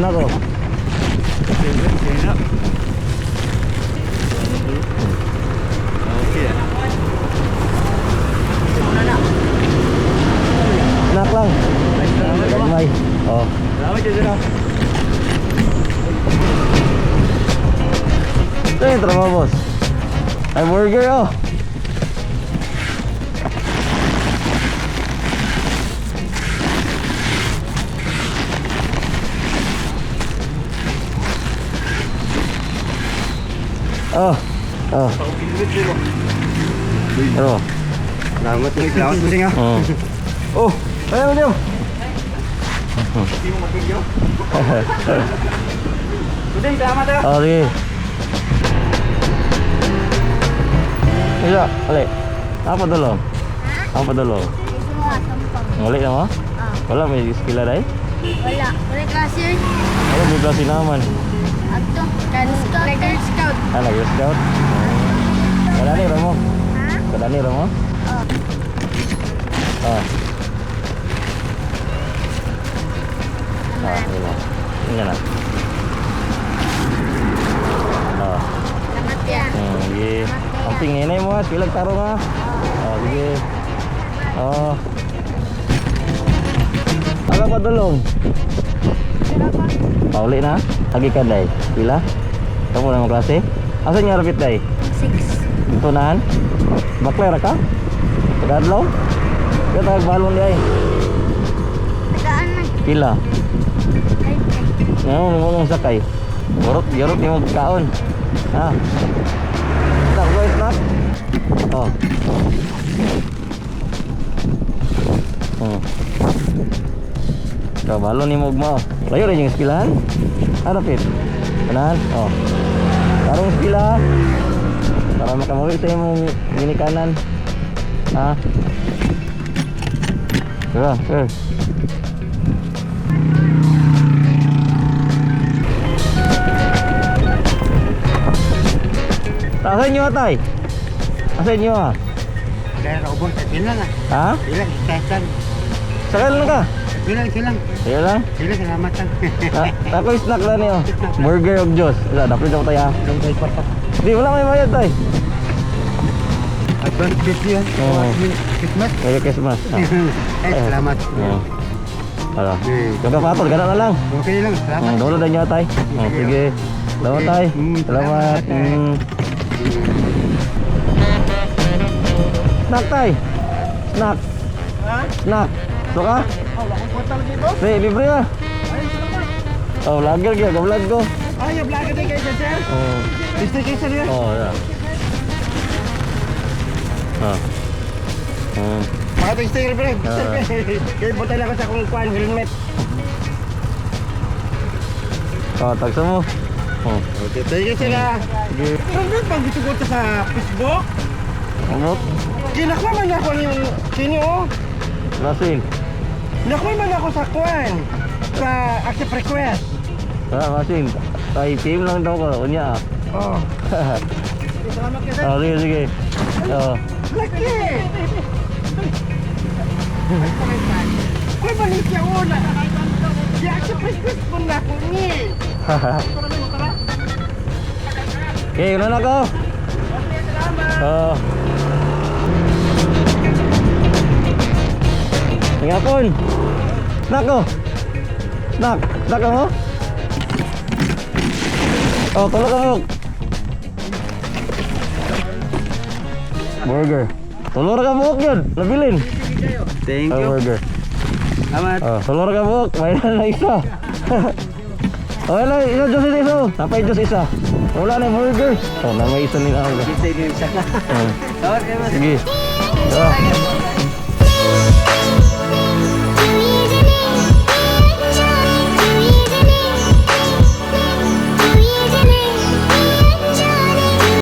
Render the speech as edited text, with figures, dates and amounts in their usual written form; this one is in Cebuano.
Snack oh. Sige na. Okay. Snack lang. Gagmay. Oh. Salamat dyan, sir. Ito yung trabaho, boss. Ay, burger oh. Oh. Oh. Ano? Salamat. Salamat po siya. Oh. Oh, ayaw mo niyo. Hindi mo mabigyo. Puding, salamat ah. Oh, sige. Isa, ali. Apa dulu? Apa dulu? Semua sampang. Nguli na mo? Ah, Wala, may iskila dahil? wala. Wala klase. Wala, may klase naman. Ato. Girl Scout. Girl Scout. Ah, nag-girl scout? Kadani ra mo? Ha? Kadani ra mo? Oh. Ah. Ah, yun na. Yun na. Ah. Salamat ya. Sige. Ang tinginay mo ha, silag tarong ha. Oh, sige. Oh. Ano pa dulong? Pauli na? Agi ka day. Pila? Kamu na mong klase? Asa niya rapit day? 6. Dito naan? Bakler ka? Tagadlaw? Kaya tagbalon di ay. Tagaan na. Pila? Ay, ay. Ngayon, mo mong sakay. Burot, yarot ni mo kaon. Ha? Snack, boy, snack. Oh. Oh. Kabalo ni mo ugma. Layo rin yung eskilahan. Harapit. Kanan? Oh. Tarong eskila. Para makamuwi sa imong ginikanan. Ha? Sure, sure. Asa inyo ah, tay? Asa inyo ah? Kaya kaubos, sila lang. Ha? Sila, isa Sakay lang ka? Sila, sila. Sige lang. Sila, salamat lang. Ako snack lang niyo. Burger of Diyos. Wala, dapat ako tayo. ah. Di, wala may bayad tay. Advance gift yan. Oo. Christmas. Merry Christmas. Ah. Eh, salamat. Oo. Wala. Eh. Yung kapatol, gana na lang. Okay lang, salamat. Dulo na niyo tay. Oh, sige. Salamat tay. Salamat. Salamat. Snack tay. Snack. Ha? Snack. So ka? Oh, akong portal dito. Pre, libre ah. Ay, salamat. Oh, vlogger gyud, vlog ko. Ay, vlogger din kayo dyan, sir. Oh. Mr. kayo, sir. Oh, yeah. Ah. Mga ito, pre. Sir, Ah. pre. Kaya butay lang ako sa akong kuwan, helmet. Oh, tagsa mo. Oh. Okay, thank you, sir. ah. Sige. Pero ba't pag gusto ko ito sa Facebook? Ano? Kinakwa man ako yung sino oh. Rasin. Nakuha man ako sa kuwan. Sa accept request. Ah, Rasin. Ay, team lang daw ko. Unya ah. Oh. Salamat kayo, sir. Oh, sige, sige. Oh. Laki! Kuy, balik siya una. Di accept request po na ako ni. Okay, una na ko. Oh. Tingapon. Snack ko. Snack. Snack ka mo? Oh, tulog ka mo. Burger. Tulog ka buhok yun. Nabilin. Thank Oh, burger. Salamat. Oh, tulog ka buhok. May na isa. Okay lang, isa Diyos isa isa. Napay Diyos isa. Wala na yung burger. Oh, na may isa nila ako. Kita din isa. Oh. Salamat kayo. Sige. Oh.